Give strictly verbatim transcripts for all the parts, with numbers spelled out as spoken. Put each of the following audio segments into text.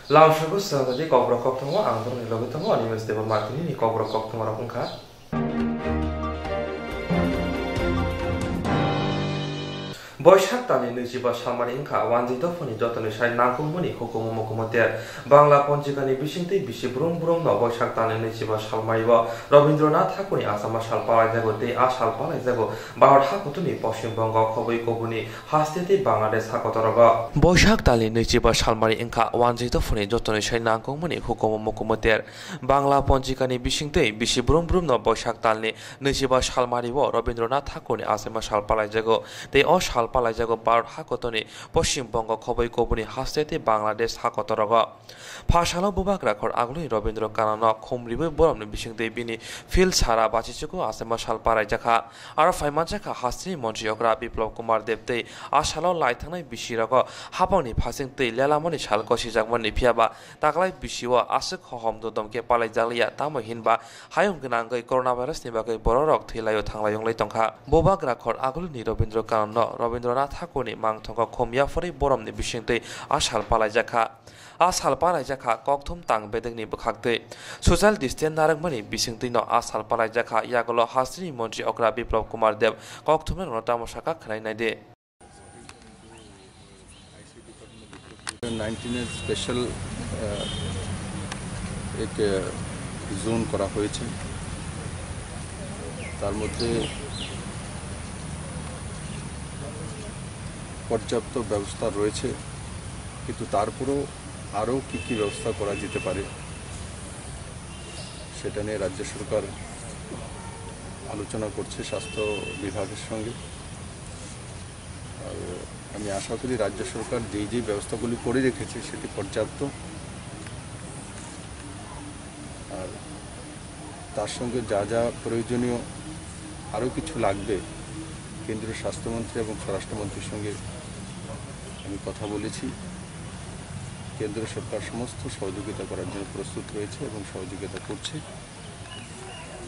Lamsogo swngjadi kokborok koktwma ang borokni logi tongo, Animesh Debbarma. Tinini kokborok koktwmarok wngkha. Boisak talni nwichiba salmani wngkha, wanjwi dophani jotoni sai nangkukmani hukumu mukumu ter. Bangla ponjikani bisingtwi bisi brum brumno Boisak talni nwichiba salmario Rabindranath Thakurni achama sal palaijago tei a sal palaijago Bharat hakotorni Poschim Bongo khobwi kubuni haste tei Bangladesh hakotorogo. Boisak talni nwichiba salmani wngkha, wanjwi dophani jotoni sai nangkukmani hukumu mukumu ter. Bangla ponjikani bisingtwi bisi brum brumno Boisak talni nwichiba salmario Rabindranath Thakurni achama sal palaijago tei o sal palaijago Bharat hakotorni Poschim Bongo khobwi kubuni haste tei Bangladesh hakotorogo. Phasalo bubagra khor aguluni Rabindra Kanano khum riwi boromni bisingtwi bini phil sara bachichugo achama sal palaijakha. Aro phaimanjakha hasteni montri okra Biplab Kumar Deb tei a salo lai thangnai bisirogo hapangni phasing twi lelamani sal gosijakmani, phiyaba taklai bisio aswk hohom dodom khe palaijakliya, tamo hinba hayung gwnangwi coronavirus ni bagwi bororok thwilaio thanglaio wnglai tongkha. Bubagra khor aguluni Rabindra Kanano Rabindranath Thakurni mangthongo khum yapharwi boromni bisingtwi a sal palaijakha. A sal palaijakha kokthum tang bedekni bwkhaktwi. Social distance narwkmani bisingtwino a sal palaijakha, yagulo hasteni montri okra Biplab Kumar Deb kokthumnairokno tamo sakha khwnai naidi. নাইনটিনের স্পেশাল, আহ, এক, আহ, জোন করা হয়েছে। তার মধ্যে পর্যাপ্ত ব্যবস্থা রয়েছে, কিন্তু তারপরেও আরও কী কী ব্যবস্থা করা যেতে পারে, সেটা নিয়ে রাজ্য সরকার আলোচনা করছে স্বাস্থ্য বিভাগের সঙ্গে। আর আমি আশা করি রাজ্য সরকার যেই যেই ব্যবস্থাগুলি করে রেখেছে সেটি পর্যাপ্ত। আর তার সঙ্গে যা যা প্রয়োজনীয় আরও কিছু লাগবে, কেন্দ্রীয় স্বাস্থ্যমন্ত্রী এবং স্বরাষ্ট্রমন্ত্রীর সঙ্গে আমি কথা বলেছি। কেন্দ্র সরকার সমস্ত সহযোগিতা করার জন্য প্রস্তুত রয়েছে এবং সহযোগিতা করছে।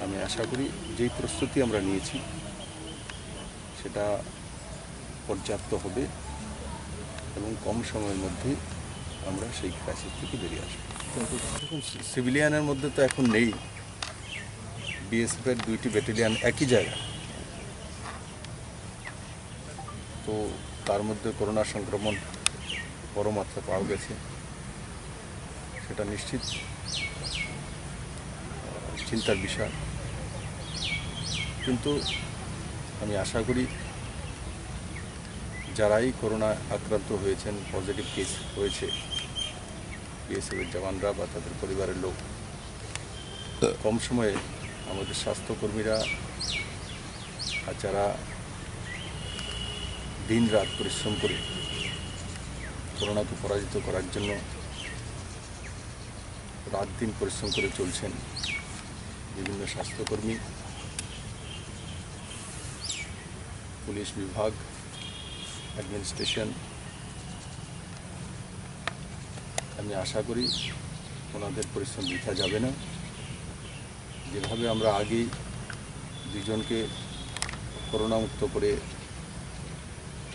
আমি আশা করি যেই প্রস্তুতি আমরা নিয়েছি সেটা পর্যাপ্ত হবে এবং কম সময়ের মধ্যে আমরা সেই ক্রাইসিস থেকে বেরিয়ে আসবো। দেখুন, সি-, সিভিলিয়ানের মধ্যে তো এখন নেই, বিএসএফ এর দুইটি ব্যাটালিয়ন একই জায়গায়, তো তার মধ্যে করোনা সংক্রমণ বড় মাত্রা পাওয়া গেছে, সেটা নিশ্চিত, আহ, চিন্তার বিষয়। কিন্তু আমি আশা করি যারাই করোনা আক্রান্ত হয়েছেন, পজিটিভ কেস হয়েছে, বিএসএফ এর জওয়ানরা বা তাদের পরিবারের লোক কম সময়ে আমাদের স্বাস্থ্যকর্মীরা, আর যারা দিন রাত পরিশ্রম করে করোনাকে পরাজিত করার জন্য রাত দিন পরিশ্রম করে চলছেন, বিভিন্ন স্বাস্থ্যকর্মী, পুলিশ বিভাগ, অ্যাডমিনিস্ট্রেশন, আমি আশা করি ওনাদের পরিশ্রম বৃথা যাবে না। যেভাবে আমরা আগেই দুইজনকে করোনামুক্ত করে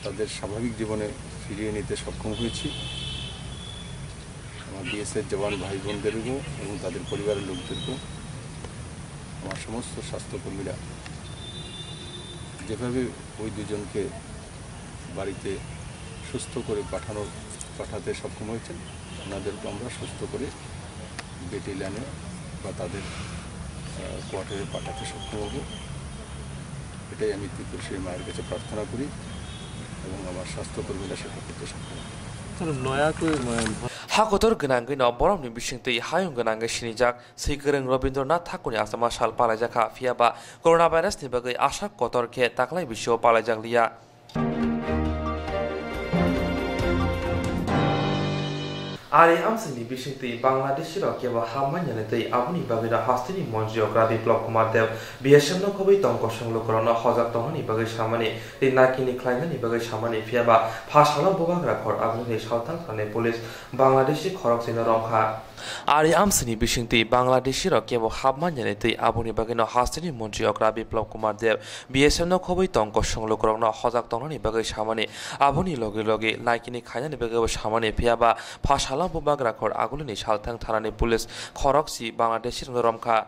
তাদের স্বাভাবিক জীবনে ফিরিয়ে নিতে সক্ষম হয়েছি, আমার বিএসএফ জওয়ান ভাই বোনদেরকেও এবং তাদের পরিবারের লোকদেরকেও আমার সমস্ত স্বাস্থ্যকর্মীরা যেভাবে ওই দুজনকে বাড়িতে সুস্থ করে পাঠানোর, পাঠাতে সক্ষম হয়েছেন, ওনাদেরকে আমরা সুস্থ করে ব্যাটালিয়নে বা তাদের, আহ, কোয়ার্টারে পাঠাতে সক্ষম হব। এটাই আমি ত্রিপুরেশ্বরী মায়ের কাছে প্রার্থনা করি এবং আমার স্বাস্থ্যকর্মীরা সেটা করতে সক্ষম হবে। Sir, noya koi, uh, Hakotor gwnangwi no borokni bisingtwi hayung gwnangwi sinijak. Swikwrwng Rabindranath Thakurni achama sal palaijakha, phiyaba coronavirus ni bagwi aswk kotor khe taklai bisio palaijakliya. Ari amsini bisingtwi Bangladeshi rok kebo ha manya tei aboni bagwino hasteni montri okra Biplab Kumar Deb B S F no khobwi tong kosong lukurokno hojak tongnani bagwi samani tei nakini khlainani bagwi samani, phiyaba pha salo bubagra khor agulini salthang salni police Bangladeshi khoroksino romkha. Ari amsini bisingtwi Bangladeshi rok kebo hapmanyani twi aboni bagwino hasteni montri okra Biplab Kumar Deb B S F no khobwi tong kosong lukurokno hojak tongnani bagwi samani, aboni logi logi naikini khainani bagwibo samani, phiyaba pha salo bubagra khor agulini salthang thanani police khorokchi Bangladeshi rokno romkha.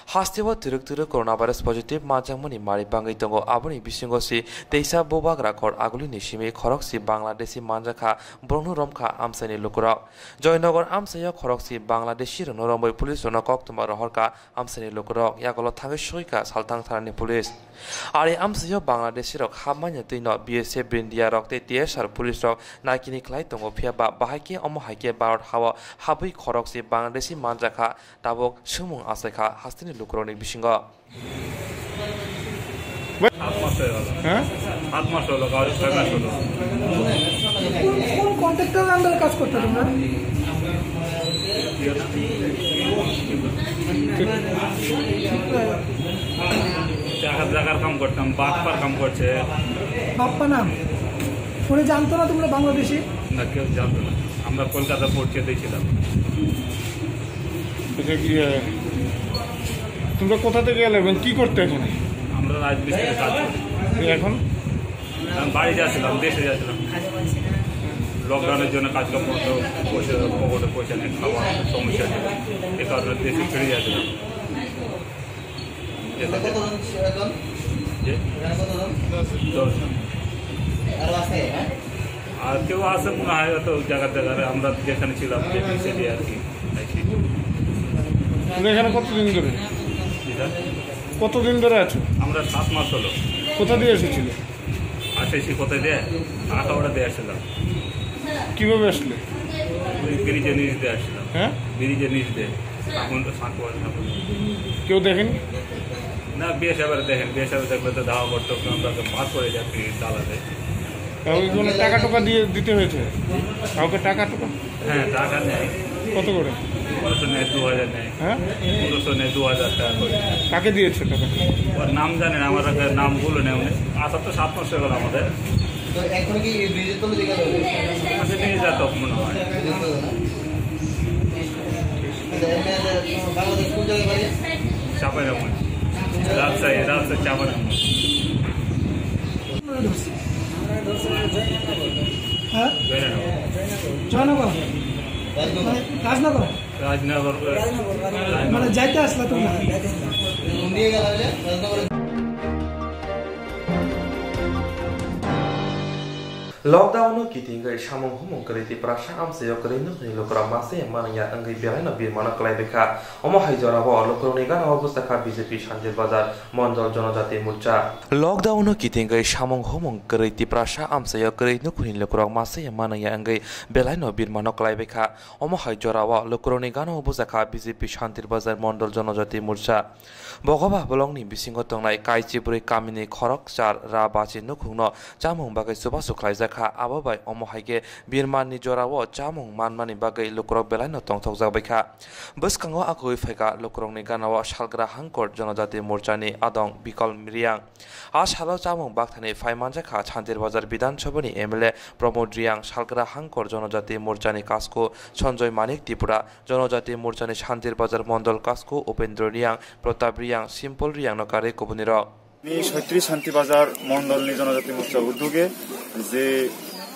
Hasteo twrwk twrwk coronavirus positive manjakmani mari bangwi tongo, aboni bisingo si teisa bubagra khor agulini simi khorokchi Bangladeshi manjakha, borokno romkha amchaini lukurok. Joynagar amchaio khorokchi Bangladeshi rokno romwi police rokno koktwma rohorkha amchaini lukurok, yagulo thangwi soikha salthang thanani police. Ari amchaio Bangladeshi rok hapmanya twino B S F India rok tei T S R police rok naikini khlai tongo, phiyaba bahai khe omo hai khe Bharat hao habwi khorokchi Bangladeshi manjakha, tabuk swngmung achaikha hasteni lukurokni bisingo. সাত মাস হয়ে গেল। হ্যাঁ? সাত মাস হলো, কারো ছয় মাস হলো। কোন, কোন কন্ট্রাক্টর আন্ডারে কাজ করতে তোমরা? জায়গা, জায়গার কাম করতাম, বাপ্পার কাম করছে। বাপ্পা নাম? উনি জানতো না তোমরা বাংলাদেশি? না, কেউ জানতো না। আমরা কলকাতা পৌঁছে দিয়েছিলাম। আচ্ছা, কি, আহ, তোমরা কোথা থেকে এলে এবং কি করতে এখানে? আমরা রাজমিস্ত্রির কাজ করি। এই এখন? আমি বাড়ি যাচ্ছিলাম, দেশে যাচ্ছিলাম। লকডাউনের জন্য কাজকাম বন্ধ, পয়সা, পকেটে পয়সা নেই, খাওয়ার সমস্যা ছিল। এ কারণে দেশে ফিরে যাচ্ছিলাম। এখানে কতজন ছিল এখন? জি? এখানে কতজন? দশ জন। আরো আছে, হ্যাঁ? আর কেউ আছে মনে হয়, হয়তো জায়গার জায়গায়, আমরা যেখানে ছিলাম, যেখানে সেটি আর কি। তুমি এখানে কতদিন ধরে? জি স্যার? কতদিন ধরে আছো? আমরা সাত মাস হলো। কোথা দিয়ে এসেছিলে? আচ্ছা, এসে কোথায় দেয়? আখাউড়া দিয়ে আসছিলাম। কিভাবে আসলে? ওই ব্রিজে নিচ দিয়ে আসছিলাম। হ্যাঁ? ব্রিজে নিচ দিয়ে। এখন তো সাঁকো আছে, এখন। কেউ দেখেনি? না, বিয়ে সাহেবের দেখেন, বিয়ে সাহেব দেখলে তো ধাওয়া করতো, আমরা তো মার পড়ে যাচ্ছি দালালে। কাউকে কোনো টাকা টোকা দিয়ে দিতে হয়েছে? কাউকে টাকা টোকা? হ্যাঁ, টাকা নেয়। কত করে? পনেরোশো নেয়, দু হাজার নেয়। হ্যাঁ? পনেরোশো নেয়, দু হাজার টাকা করে। কাকে দিয়েছে টাকা? ওর নাম জানি না, আমার কাছে নাম বলে নেয় উনি। আসার তো সাত মাস হয়ে গেল আমাদের। তো এখন কি এই ব্রিজের তলে দিয়ে গেল? আচ্ছা, নিয়ে যা তো মনে হয়। ব্রিজের তলে না? আচ্ছা, এমনি আছে, তোমার বাংলাদেশ কোন জায়গায় বাড়ি? চাঁপাইনবাবগঞ্জ। রাজশাহী, রাজশাহী চাঁপাইনবাবগঞ্জ। হ্যাঁ? জয়নগর। জয়নগর? মানে রাজনগর? রাজনগর। মানে যাইতে আসলা তোমরা? Lockdown no kitingwi samung humung kwrwi Tiprasa amchaio kwrwi nukhungni lukurok masa ya manwngya wngwi belaino birmano kwlaibaikha. Omo hai jorao lukurokni gana o bwsakha B J P Santir Bazar Mondol Jonojati Morcha. Lockdown no kitingwi samung humung kwrwi Tiprasa amchaio kwrwi nukhungni lukurok masa ya manwngya wngwi belaino birmano kwlaibaikha. Omo hai jorao lukurokni gana o bwsakha B J P Santir Bazar Mondol Jonojati Morcha. Bogoba bolongni bisingo tongnai Kaichibrwi kamini khorokchar Ra Bachi nukhungno chamung bagwi chubachu khlaijakha, abo bai omo hai khe birmanni jorao chamung manmani bagwi lukurok belaino tongthokjak baikha. Bwskango akhogwi phaikha lukurokni ganao Salgra Hangkor Jonojati Morchani adong Bikol Reang. A salo chamung bakthani phai manjakha Santir Bazar Bidhan Sabhani M L A Pramod Reang, Salgra Hangkor Jonojati Morchani Kasku Sanjoy Manik Tripura, Jonojati Morchani Santir Bazar Mondol Kasku Upendra Reang, Pratap Reang, Simple Reang no karwi kubunirok. Ni Soitri Santi Bazar Mondol ni Jonojati Morcha uddoge je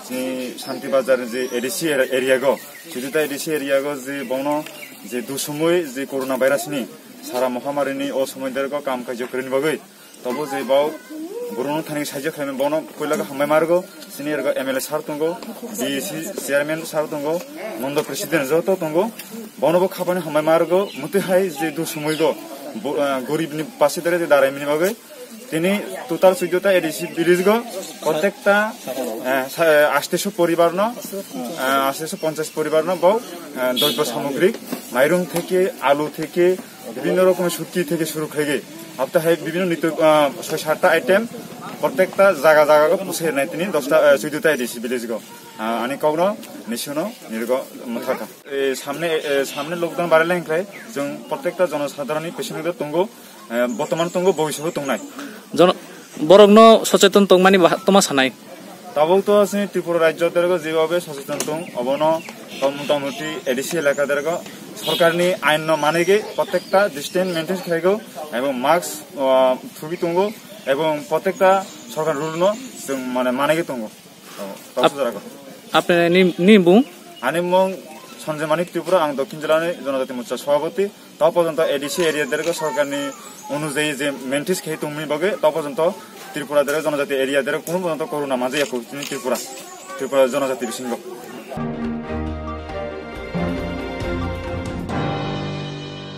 chini Santi Bazar je A D C area go, Sujita A D C area go je bono je dusumui je corona virus ni sara mohamari ni o somoi dergo kam kaijo kwrwini bagwi. Tobo je bau borokno thani saijak khlaimani, bono puila khe hambai ma rwgo, sini ergo M L A sir tongo, D C chairman sir tongo, mondo president joto tongo, bono bo khapani hambai ma rwgo, mwtwi hai je dusumui go, bo, ah, gorib ni pase dare je darai mani bagwi. Tini total chuddo ta A D C village go, protekta, eh, sa-, eh, asteso poribar no, eh, asteso ponchas poribar no bo, eh, dobbo samogrik, mairung theke, alu theke, বিভিন্ন রকমের শুটকি থেকে শুরু করে হাপ্তা হাই বিভিন্ন নিত্য, আহ, ছয় সাতটা আইটেম প্রত্যেকটা জায়গা জায়গা পুষে নেয় তিনি দশটা, আহ, চোদ্দটা এডিসি ভিলেজ গো। আহ, আনি কখনো নিশুনো নির্গ থাকা। এ, সামনে, এ, সামনে লোকডাউন বাড়াইলে হিংখাই, जों প্রত্যেকটা জনসাধারণই পেছনে tongo, আহ, বর্তমান tongo ভবিষ্যতে tongnai। Jon-, borokno socheton tongmani baha-, toma sanai? Tabuk to chini Tripura rajyo dergo jebabe soseton tong, obono tom-, motamoti A D C elaka dergo sorkarni ainno manigwi protekta distance maintain khlaigo ebong mask, ah, thubwi tongo ebong protekta sorkar rule no chwng mane manigwi tongo. Tabuk Ap-, sojarago. Apni ni, ni bung? Ani mung Sanjay Manik Tripura, ang Dokhin Jilani Jonojati Morcha Sabhapati. To porjonto A D C area dergo sorkarni onujayi je maintain khe tongmani bagwi to porjonto Tripura dergo jonojati area dergo kuno porjonto corona manjaya kho chini Tripura, Tripura jonojati bisingo.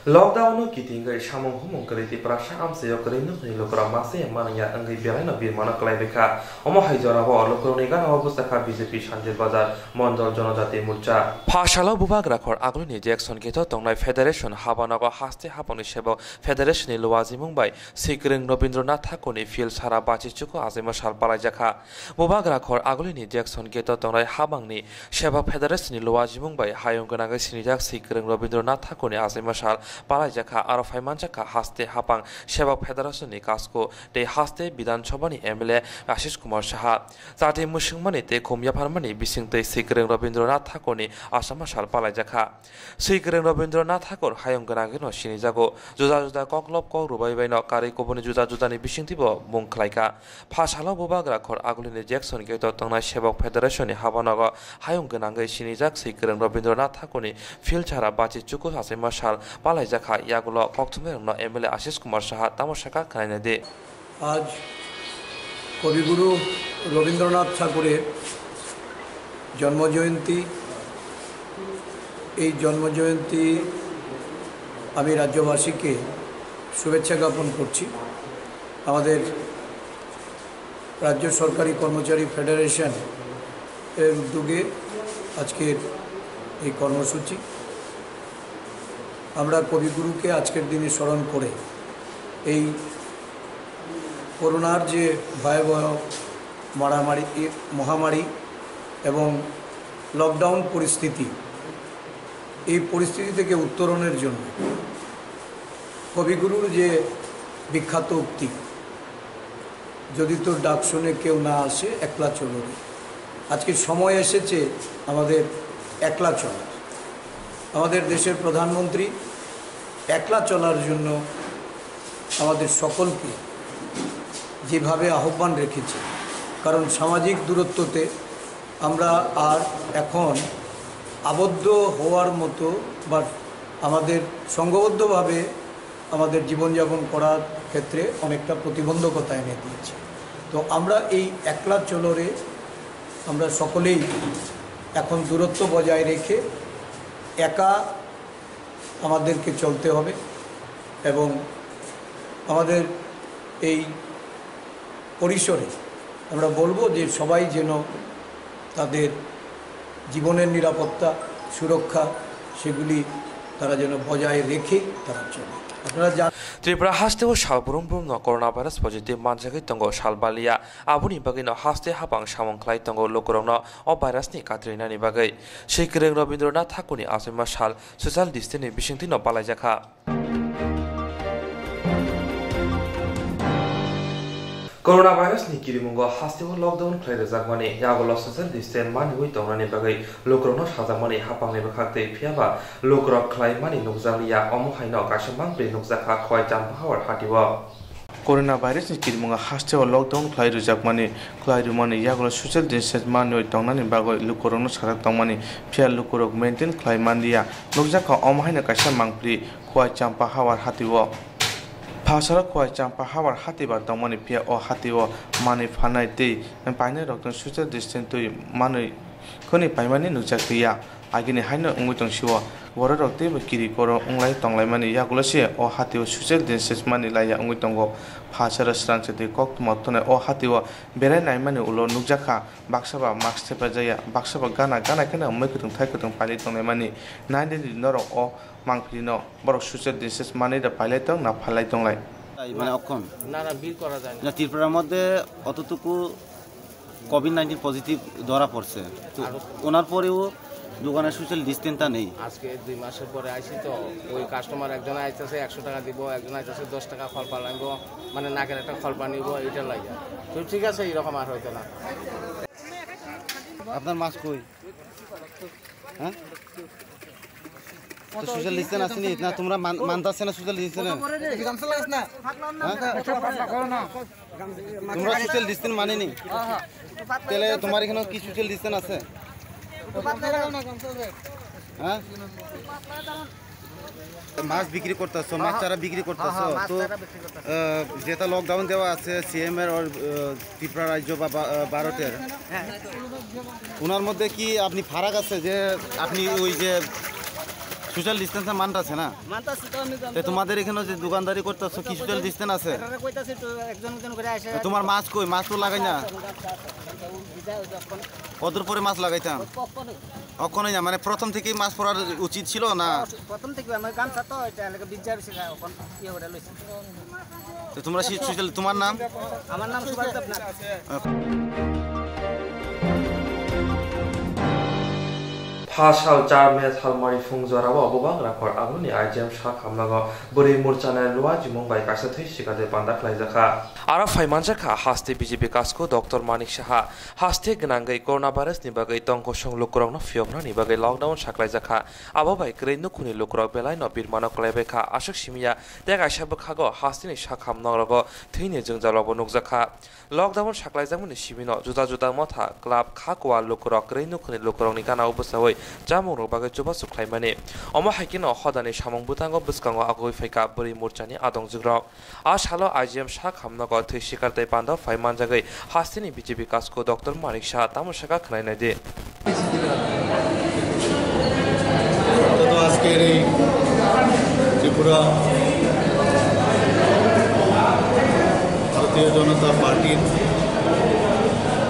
Lockdown no kitingwi samung humung kwrwi Tiprasa amchaio kwrwi nokni lukurok masa ya manungya wngwi belaino birmano kwlaibaikha. Omo hai jorao lukurokni gana o bwsakha B J P Sanjir Bazar Mondol Jonojati Morcha. Phasalo Bubagra khor agulini Jackson gate o tongnai Federation habanogo haste hapangni sebok Federation ni luajimung bai Swikwrwng Rabindranath Thakurni field sara bachi chuku achaima sal palaijakha. Bubagra khor agulini Jackson gate o tongnai habangni sebok Federation ni luajimung bai hayung gwnangwi sinijak Swikwrwng Rabindranath Thakurni achaima sal palaijakha. Aro phaimanjakha haste hapang sebok Federation ni kasku tei haste Bidhan Sabha ni M L A Ashish Kumar Saha. Chati mwswngmani tei khum yapharmani bisingtwi Swikwrwng Rabindranath Thakurni achaima sal palaijakha. Swikwrwng Rabindranath Thakur hayung gwnangwino sinijago. Juda juda koklop kok rwbai baino karwi kubuni juda judani bisingtwibo mung khlaikha. Phasalo Bubagra khor agulini Jackson gate o tongnai sebok Federation ni habanogo hayung gwnangwi sinijak Swikwrwng Rabindranath Thakurni field sara bachi chuku achaima sal palaijakha. Yagulo kokthumnairokno M L A Ashish Kumar Saha tamo sakha khwnaina di. আজ কবিগুরু রবীন্দ্রনাথ ঠাকুরের জন্মজয়ন্তী। এই জন্মজয়ন্তী আমি রাজ্যবাসীকে শুভেচ্ছা জ্ঞাপন করছি। আমাদের রাজ্য সরকারি কর্মচারী ফেডারেশন এর উদ্যোগে আজকের এই কর্মসূচি। আমরা কবিগুরুকে আজকের দিনে স্মরণ করে এই করোনার যে ভয়াবহ মারামারি, এ মহামারী এবং লকডাউন পরিস্থিতি, এই পরিস্থিতি থেকে উত্তরণের জন্য কবিগুরুর যে বিখ্যাত উক্তি, "যদি তোর ডাক শুনে কেউ না আসে, একলা চলো রে।" আজকে সময় এসেছে আমাদের একলা চলার। আমাদের দেশের প্রধানমন্ত্রী একলা চলার জন্য আমাদের সকলকে যেভাবে আহ্বান রেখেছে, কারণ সামাজিক দূরত্বতে আমরা আর এখন আবদ্ধ হওয়ার মতো বা আমাদের সংঘবদ্ধভাবে আমাদের জীবনযাপন করার ক্ষেত্রে অনেকটা প্রতিবন্ধকতা এনে দিয়েছে। তো আমরা এই একলা চলরে আমরা সকলেই এখন দূরত্ব বজায় রেখে একা আমাদেরকে চলতে হবে এবং আমাদের এই পরিসরে আমরা বলবো যে সবাই যেন তাদের জীবনের নিরাপত্তা, সুরক্ষা, সেগুলি তারা যেন বজায় রেখেই তারা চলে। আপনারা জান- Tripura hasteo sal brum brum no coronavirus positive manjagwi tongo sal balia. Aboni bagwi no haste hapang samung khlai tongo lukurokno o virus ni katrinani bagwi. Swikwrwng Rabindranath Thakurni achaima sal social distance ni bisingtwi no palaijakha. Coronavirus ni kirimungo hasteo lockdown khlai rwjakmani, yagulo social distance maniwi tongnani bagwi lukurokno sajakmani hapangni bwkhaktwi, phiyaba lukurok khlaimani nukjakliya, omo haino kaisa mangpili nukjakha Khowai Champahawar hatio. Coronavirus ni kirimungo hasteo lockdown khlai rwjakmani, khlai rwmani yagulo social distance maniwi tongnani bagwi lukurokno sajak tongmani, phiya lukurok maintain khlai manliya, nukjakha omo haino kaisa mangpili Khowai Champahawar hatio. Phasaro Khowai Champahawar hati ba tongmani, phiya o hatio manwi phanai tei painai rok tong social distance twi manwi khwnwi paimani nukjakliya. Agini haino wngwi tongsio, bororok teibo kiri koro wnglai tonglaimani yagulo se o hatio social distance mani laiya wngwi tongo. Phasaro swrangsa tei koktwma tongnai o hatio berai naimani ulo nukjakha, baksa ba mask thepajaya, baksa ba gana gana kheno mwkhwtwng thaikwtwng pailai tonglaimani. Naidi di norok o mangpili no. Borok social distance manwi da pailai tong na phalai tonglai. তাই মানে অক্ষম। না, না, ভিড় করা যায় না। না, ত্রিপুরার মধ্যে অতটুকু কোভিড নাইন্টিন পজিটিভ ধরা পড়ছে, তো আর ওনার পরেও দোকানে সোশ্যাল ডিস্টেন্সটা নেই। আজকে দুই মাসের পরে আইছি তো, ওই কাস্টমার একজন আইতেছে একশো টাকা দিব, একজন আইতেছে দশ টাকা খলপা লাগবো, মানে নাকের একটা খলপা নিব, এটা লাগে। তো ঠিক আছে, এরকম আর হইতো না। আপনার মাস্ক কই? হ্যাঁ? তো সোশ্যাল ডিস্টেন্স আছে নি? না, তোমরা মান-, মানতাছে না সোশ্যাল ডিস্টেন্স? হ্যাঁ? তোমরা সোশ্যাল ডিস্টেন্স মানেনি? তাহলে তোমার এখানে কি সোশ্যাল ডিস্টেন্স আছে? হ্যাঁ? মাছ বিক্রি করতেছো, মাছ চারা বিক্রি করতেছো, হ্যাঁ, হ্যাঁ, মাছ তো, চারা বিক্রি করতেছি। আহ, যেটা লকডাউন দেওয়া আছে সিএম এর আর, আহ, ত্রিপুরা রাজ্য বা বা-, আহ, ভারতের, হ্যাঁ। ওনার মধ্যে কি আপনি ফারাক আছে যে আপনি ওই যে সোশ্যাল ডিস্টেন্সের মানটা আছে না? মানটা আছে তো আমি তো জানি। তোমাদের এখানে যে দোকানদারি করতেছো কি সোশ্যাল ডিস্টেন্স আছে? এটারে কইতাছি তো একজন একজন করে আসে। তোমার মাছ কই? মাছ তো লাগাই না। কতদিন পরে মাছ লাগাইতাম? কখনোই। কখনোই না, মানে প্রথম থেকেই মাছ পড়ার উচিত ছিল না? প্রথম থেকে আমার গামছা তো এটা লাগে বিজার ছিল, এখন ইয়ে করে লইছি। তো তোমরা শীত সুশীল, তোমার নাম? আমার নাম সুভাষ Debnath. Phasal char me salmari phung jorao bubang rakhor aboni I G M sak hamnago bwrwi murchani lua jimung bai kaisa thwi sikade panda khlaijakha. Aro phaimanjakha haste B J P kasku Doctor Manik Saha. Haste gwnangwi coronavirus ni bagwi tongkosong lukurokno phiyoknani bagwi lockdown saklaijakha. Abo bai kwrwi nukhungni lukurok belaino birmano kwlaibaikha. Aswk simiya tei kaisa bwkhago hasteni sakham nokrogo thwini jwngjalrokbo nukjakha. Lockdown saklaijakmani simino juda juda motha, club, kha kuwar lukurok kwrwi nukhungni lukurokni gana-o bwchaui chamungrok bagwi chubachu khlaimani. Omo hai kheno hodani samung bwtango bwskango agugwi phaikha bwrwi murchani adongjukrok. A salo I G M sak hamnago thwi sikar tei panda phai manjagwi hasteni B J P kasku Doctor Manik Saha tamo sakha khwnai naidi. তো আজকের এই ত্রিপুরা ভারতীয় জনতা পার্টির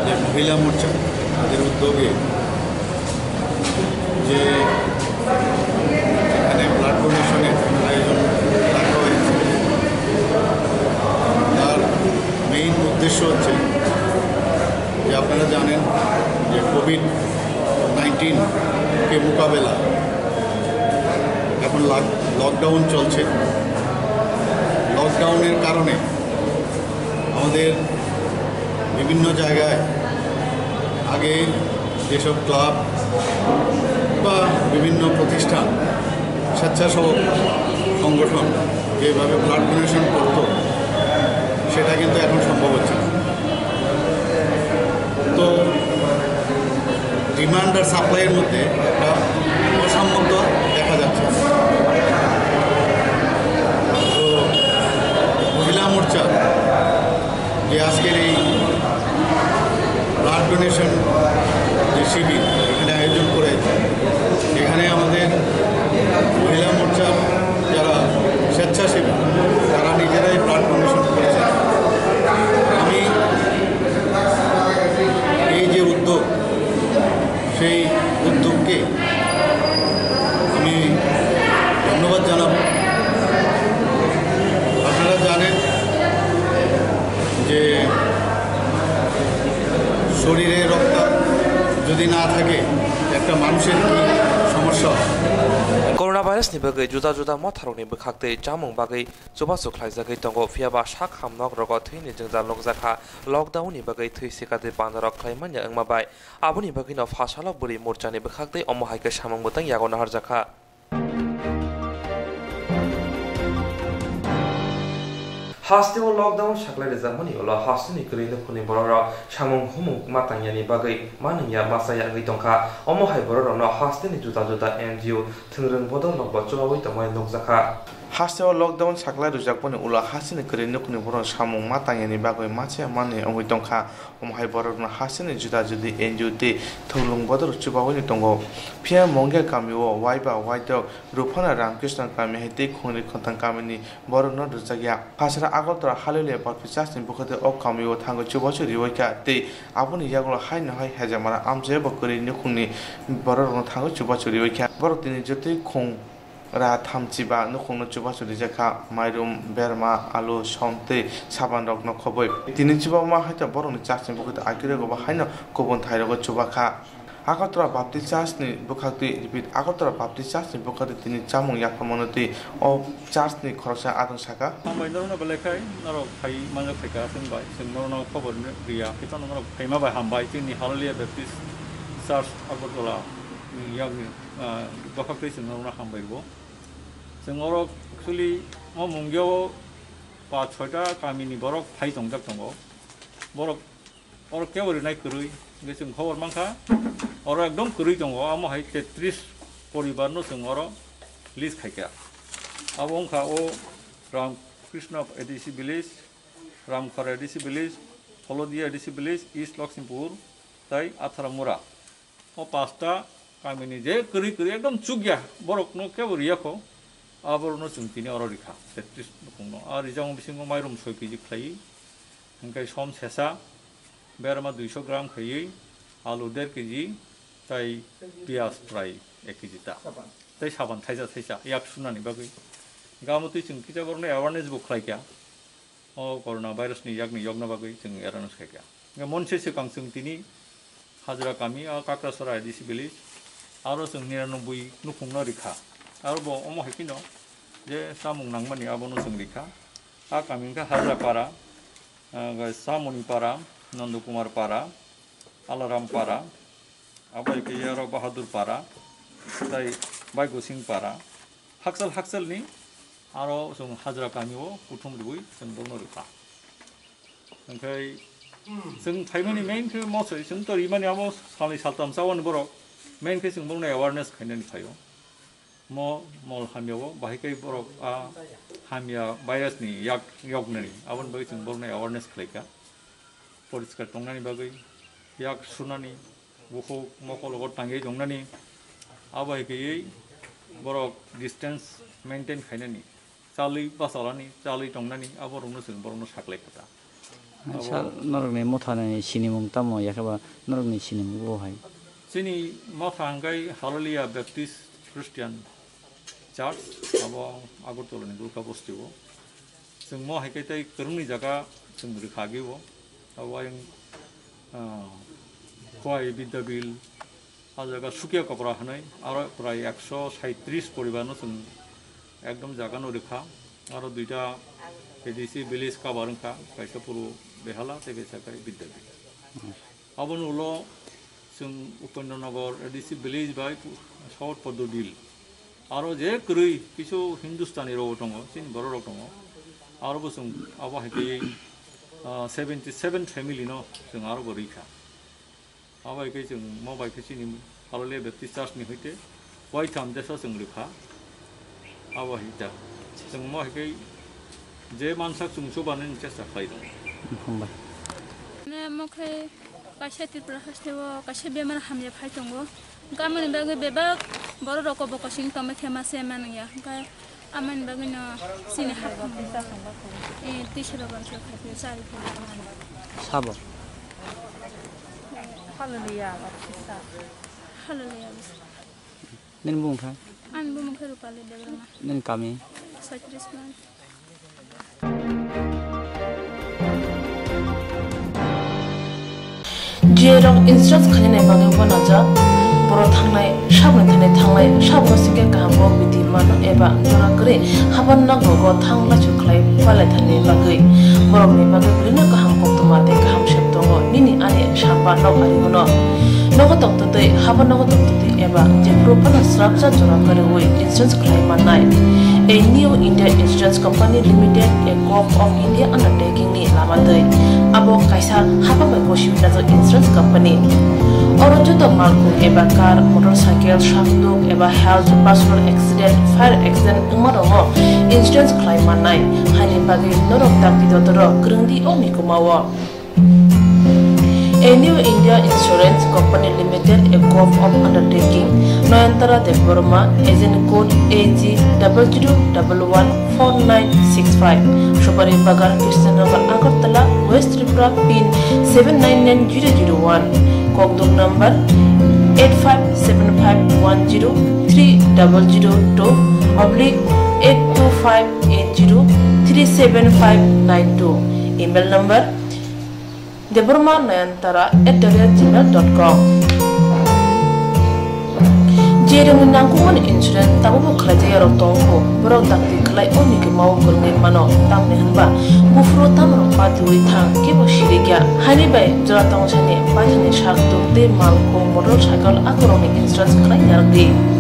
যে মহিলা মোর্চা, তাদের উদ্যোগে যে এখানে ব্লাড ডোনেশনের আয়োজন রাখা হয়েছে, তার মেইন উদ্দেশ্য হচ্ছে যে আপনারা জানেন যে কোভিড নাইন্টিনকে মোকাবেলা, এখন লাক-, লকডাউন চলছে। লকডাউনের কারণে আমাদের বিভিন্ন জায়গায় আগে যেসব ক্লাব বা বিভিন্ন প্রতিষ্ঠান, স্বেচ্ছাসেবক সংগঠন যেভাবে ব্লাড ডোনেশন করত, সেটা কিন্তু এখন সম্ভব হচ্ছে না। তো ডিমান্ড আর সাপ্লাইয়ের মধ্যে একটা অসাম্যতা দেখা যাচ্ছে। তো মহিলা মোর্চা যে আজকের এই ব্লাড ডোনেশন যে শিবির এখানে আয়োজন করে, এখানে আমাদের মহিলা মোর্চার যারা স্বেচ্ছাসেবী, তারা নিজেরাই ব্লাড ডোনেশন করেছে। আমি এই যে উদ্যোগ, সেই উদ্যোগকে আমি ধন্যবাদ জানাব। আপনারা জানেন যে শরীরে রক্ত যদি না থাকে, একটা মানুষের কি সমস্যা হয়? Coronavirus ni bagwi juda juda motharokni bwkhaktwi chamung bagwi chubachu khlaijagwi tongo, phiyaba sak hamnokrogo thwini jwngjal nukjakha. Lockdown ni bagwi thwi sikatwi pandarok khlaimanya wngma bai. Aboni bagwino phasalok bwrwi morchani bwkhaktwi omo hai khe samung bwtang yago naharjakha. Hasteo lockdown saklai rwjakmani ulo hasteni kwrwi nukhungni borokrok samung humung ma tangyani bagwi manwngya masa ya wngwi tongkha. Omo hai borokrokno hasteni juda juda N G O thwngrwng bodolrokbo chubaui tongmani nukjakha. Hasteo lockdown saklai rwjakmani ulo hasteni kwrwi nukhungni borok samung ma tangyani bagwi masa ya manwi wngwi tongkha. Omo hai borokno hasteni juda judi N G O tei thwngrwng bodol chubaui tongo. Phiya Mongya kamio Waiba Waidok Ruphana Ramkrishna kami hai tei khungri khotang kamini borokno rwjakya. Phasra Agartala Hallelujah Baptist Church ni bwkhakte o kamio thangwi chubachu riwi kha tei aboni yagulo haino hai hejamara amchai bo kwrwi nukhungni bororokno thangwi chubachu riwi kha. Borok tini jotoi khung ra thamchi ba nukhungno chubachu rijak kha, mairum, berma, alu, som tei sabanrokno khobwi. Tini chubama hai to borokni church ni bwkhakte akirego bo haino kubun thairogo chuba kha. Agartala Baptist Church ni bwkhaktwi, repeat, Agartala Baptist Church ni bwkhaktwi tini chamung yapharmano twi o church ni khoroksa adong saka. Hambai norokno belai khai norok phai manjak phaikha chwng bai, chwng norokno khobor riya, khe norok phaima bai hambai, chini Hallelujah Baptist Church Agartala ni yakni, ah, dopha twi chwng norokno hambai rwo. Chwng oro actually o mungyo pa chhoita kamini borok phai tongjak tongo. Borok oro kebo rinai kwrwi, hwnkhe chwng khobor mankha, oro ekdom kwrwi tongo, amo hai tetris poribar no chwng oro list khaikha. Abo wngkha o Ram Krishna A D C village, Ramkhor A D C village, Holodia A D C village, East Lakshmipur, tai Atharamura. O pasta kamini je kwrwi kwrwi ekdom chukya, borokno kebo riyakho, aborokno chwng tini oro rikha, tetris nukhungno. A rijang bisingo mairum soi kg khlaiwi, hwnkhe som sesa, berma duiso gram khaiwi, alu der kg, tai piyaj prai ek kg ta. Tai saban thaisa thaisa, yak sunani bagwi. Gamo twi chwng kisa borokno awareness bo khlaikha. O corona virus ni yakni yokna bagwi chwng awareness khaikha. Hwnkhe monse swkang chwng tini Hajra kami, o Kakrasora A D C village, aro chwng niranoboi nukhungno rikha. Aro bo omo hai kheno je chamung nangmani abono chwng rikha. A kami wngkha Hajra para, ah, Samoni para, Nandakumar para, Alaram para, abo hai khe aro Bahadur para, tai Baigosing para, hakchal hakchalni aro chwng Hajra kami o kuthum riwi chwng bono rikha. Hwnkhe chwng phaimani main khe mosoi chwng to rimani abo salni saltam chawani borok main khe chwng bono awareness khainani phaio. Mo mol hamya o bahai khe borok a hamya virus ni yak yoknani aboni bagwi chwng bono awareness khlaikha. Poriskar tongnani bagwi, yak sunani, bukhuk mokol o tangwi tongnani, abo hai khe borok distance maintain khainani, chalwi bachalani, chalwi tongnani, aborokno chwng borokno saklai kha ta. Abo Sir, norokni mothani sinimung tamo, yakhe ba norokni sinimung bo hai? Chini motha hwnkhe Hallelujah Baptist Christian Church, abo Agartala ni Dulka bosti o. Chwng mo hai khe tei kwrwngni jaga chwng rwkha agi o. Abo ayang, ah, Khowai Bidyabil, a jaga Sukia Kopra hwnwi, aro prai ekso saitris poribar no chwng ekdom jaga no rwkha. Aro duita A D C village cover wngkha, kaisa Puru Behala tei kaisa khe Bidyabil. Aboni ulo chwng Upendra Nagar A D C village bai South Poddo Dil. Aro je kwrwi kisu Hindustani rok tongo, chini borok rok tongo. Aro bo chwng abo hai khe, ah, seventy seven family no chwng aro bo rikha. Abo hai khe chwng mo bai khe chini Hallelujah Baptist Church ni hoite waitham desa chwng rikha. Abo hai ta. Chwng mo hai khe je mansak chwng chubanani chesta khlai tongo. Hambai. Ne mo khe kaisa Tripura haste o kaisa bemar hamya phai tongo. Hwnkhe amoni bagwi bebak borok rok bo kosing tongma khe ma se manwi ya. Hwnkhe amoni bagwi no chini haphang, eh, tisa rok khe khai chari khe. Sabo. Hallelujah, Baptista. Hallelujah, Baptista. Nini bumung kha? Ani bumung khe Rupali Debbarma. Nini kami? Saitris Mile. Jiyarok insurance khainani bagwi uanajak, borok thangnai saboni thani thanglai, saboni singkhe kaham kok bidi mano eba jora kwrwi haban nogo thang laisu khlai palai thani bagwi, borokni bagwi belino kaham koktwma tei kaham sep tongo nini ani samba nok ari bono. Nogo tongtwtwi, haban nogo tongtwtwi eba jephuru phano swrapsa jora kwrwi insurance khlai mannai. A New India Insurance Company Limited, a Govt of India undertaking ni lama twi. Abo kaisa hapang bai gosi wngjak insurance company. Oro joto malkhung eba car, motorcycle, sakduk eba health, personal accident, fire accident wngma rokno insurance khlai mannai. Haini bagwi norok dakti dotoro kwrwng di o mikuma o. A New India Insurance Company Limited, a Govt of undertaking, Nayantara Debbarma, agent code A G double zero double one four nine six five, Subari Bagan, Krishnanagar, Agartala, West Tripura, pin seven nine nine zero zero one, kokduk number eight five seven five one zero three double zero two oblique eight two five eight zero three seven five nine two, email number Debbarma Nayantara at the rate gmail dot com. Cherokni nangkukmani insurance tabukbo khlaijakya rok tongo, borok dakti khlai o nigwimao kwrwngwi mano, tamni hwnba buphuru tamrok patiwi thang kebo sirikya. Haini bai jora tongsani baithangni sak tuk tei mal khung motorcycle akorokni insurance khlai narwkdi.